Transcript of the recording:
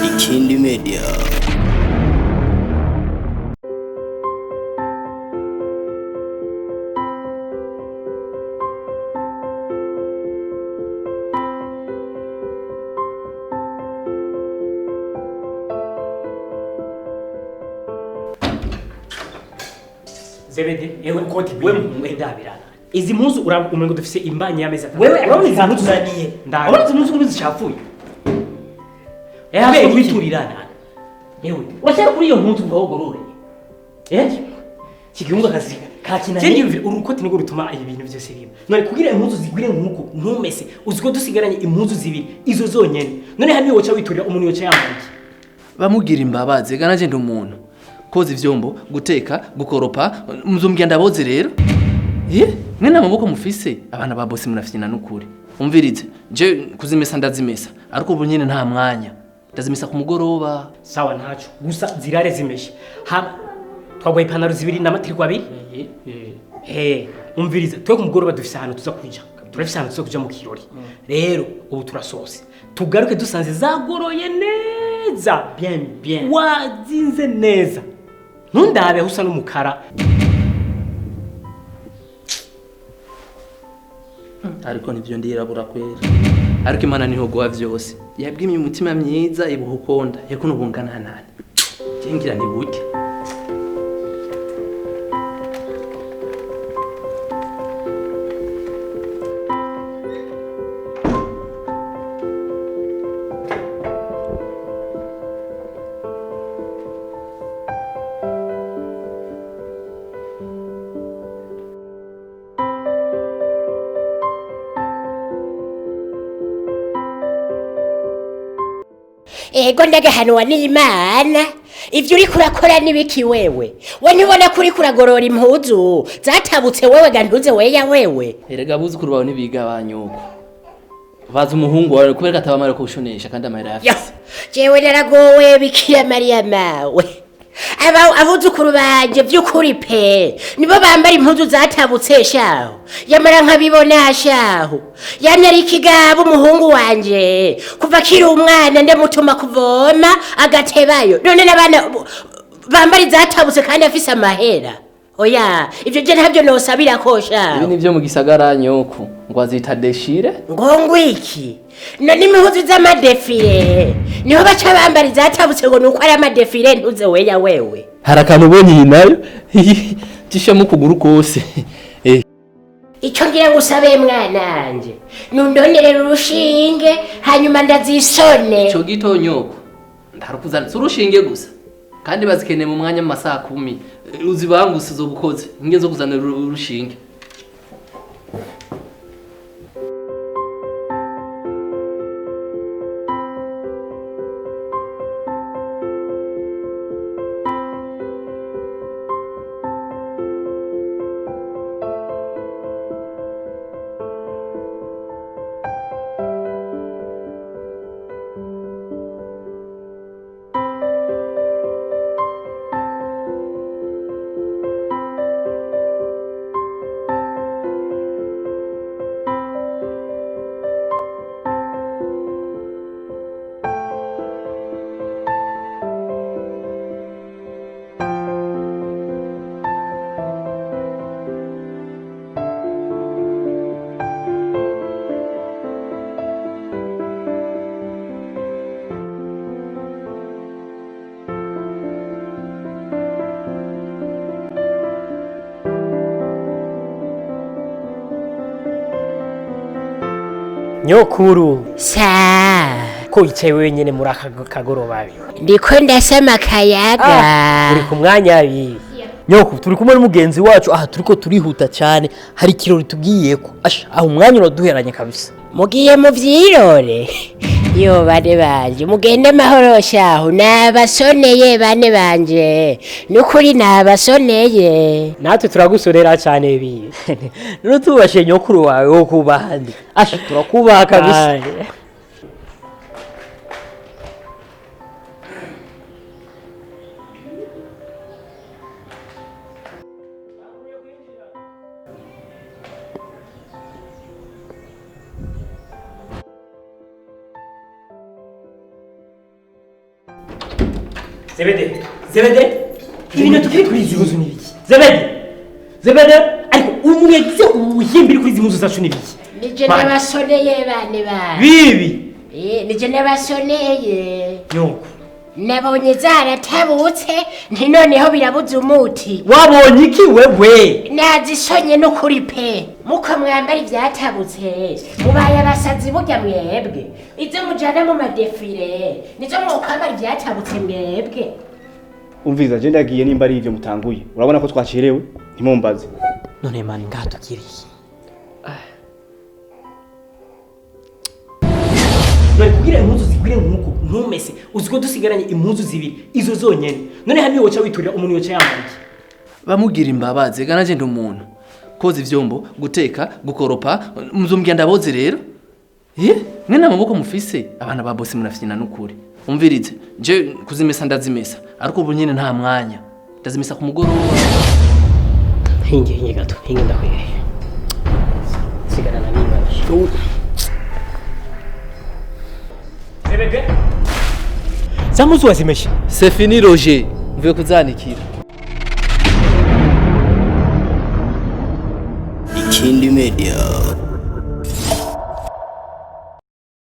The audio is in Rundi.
Ikindi Media. Zebede, ewe koti we ndabirana. Izi mpuzu umengo dufise imbanyi y'amezi atatu. Wewe urabona izi mpuzu Tunaniye. Ndabi. Urabona izi mpuzu ukuntu zicafuye? Eh, Kubera aho iki? witurirana. Yewe urashyira kuri iyo mpuzu ngo wogorore, eh, kigihungu akazi kakinaniye. Cyangwa urukoti nirwo rutuma ibi bintu byose biba. None kugira impuzu zigwire nkuko ntumese, uziko dusigaranye impuzu zibiri izo zonyene. None hamwe woca witurira umuntu yoca yambaye iki? Bamugira imbabazi gana je ndi umuntu koza ivyombo, guteka, gukoropa, muzombwira ndaboze rero. Ye, mwe amaboko mufise, abana ba bosi murafyina nukuri. Umvirize, je kuzimesa ndazimesa, ariko ubu nyene nta mwanya. Ndazimesa ku mugoroba. Sawa, ntaco. Gusa zirare zimeshe. Ha, twagwaye ipantaro zibiri n'amatiriko abiri. Eh, umvirize, twe ku mugoroba dufise ahantu tuza kuja. Turafise ahantu tuza kuja mu kirori. Rero ubu turasohose. Tugaruke dusanze zagoroye neza. Bien bien. Wazinze neza. Ntundabe aho usa n'umukara. Ariko nivyo ndirabura kwera. Ariko Imana niho guha vyose. Yabwimye umutima myiza ibuhukonda, yeko nubungana nane. Jengira ni burya. Ego, ndagahanwa n'Imana. Ivyo uriko urakora n'ibiki wewe? We ntubona ko uriko uragorora impuzu zatabutse wewe ga ntuze weya wewe? Erega abuzukuru bawe ntibiga banyoko. Baza umuhungu wawe kubera ko atabamara kushonesha kandi amahera Yo, yafise. jewe naragowe, Bikira Mariya mawe. Aba abuzukuru banje vy'ukuri pe nibo bambara impuzu zatabutse shaho, yamara nkabibona shaho. Yamye ari ikigaba umuhungu wanje kuva akiri umwana, ndamutuma kuvoma agatebayo, none n'abana bambara izatabutse kandi afise amahera. Oya, ivyo je ntabyo nosabirako shaho. Ibi nivyo mu gisagara nyoko, ngo azita déchiré. Ngo ngwiki? None impuzu z'amadéfilé niho baca bambara izatabutse ngo nuko ari amadéfilé? Ntuze weya wewe. Hari akantu ubonye iyi nayo gishamo ukuguru kose. Eh, Icyo ngira ngo usabe mwananje, nundonerera urushinge hanyuma ndazisone. Ico gito nyoko. Ndarukuzana si urushinge gusa. Kandi bazikeneye mu mwanya mu masaha 10. Uzibanguse uzobukoze. Inge zo kuzanira urushinge. Nyokuru, Sa. ko wicaye wenyene muri aka kagoroba bi? Ndiko ndasama akayaga. Uri ku mwanya bi. Nyoko, turi kumwe n'umugenzi wacu aha, turiko turihuta cyane, hari ikirori tugiyeko. Asha, aho umwanya uraduheranye kabisa. Mugiye mu vyirore? Yo bane banje, mugende amahoro shahu, nabasoneye bane banje, nukuri nabasoneye. Natwe turagusorera cyane bi. None tubashe nyokuru wawe wo kubaha nde? Asha, turakubaha kabisa. Aye. Zebede, Zebede, ibintu tukiri kuri izi mpuzu ni ibiki? Zebede, Zebede, ariko umuntu yagize ubuhimbiri kuri izi mpuzu zacu ni ibiki? Nije Mani. nabasoneye bane ba. Bibi Nije nabasoneye. Yonko. Nabonye zaratabutse, nti noneho birabuze umuti. Wabonye iki wewe? Nazisonye n'ukuri pe. Muko mwambara ivyatabutse, mubaye abasazi burya mwebwe. Izo mujana mu madefire, nizo mwokwambara ivyatabutse mwebwe. Umviriza, je ndagiye nimba ari ivyo mutanguye. Urabona ko twacerewe, ntimumbaze. None mani, ngaha tukiriye. None kugira impuzu zigwire nkuko ntumese, uzi ko dusigaranye impuzu zibiri izo zonyene? None hamwe woca witurira, umuntu yoca yambara iki? Bamugira imbabazi, ega nanje ndi umuntu. Koza ivyombo, guteka, gukoropa, muzombwira ndaboze rero? Mwe n'amaboko mufise, abana ba bosi murafyina n'ukuri. Umvirize, je kuzimesa ndazimesa, ariko ubu nyene nta mwanya. Ndazimesa ku mugoroba. Hinge, hinge gato, hinge ndakwereye. Sigarana n'Imana. Zebede, za mpuzu wazimeshe? C'est fini Roger, mvuye kuzanikira. Ikindi Media.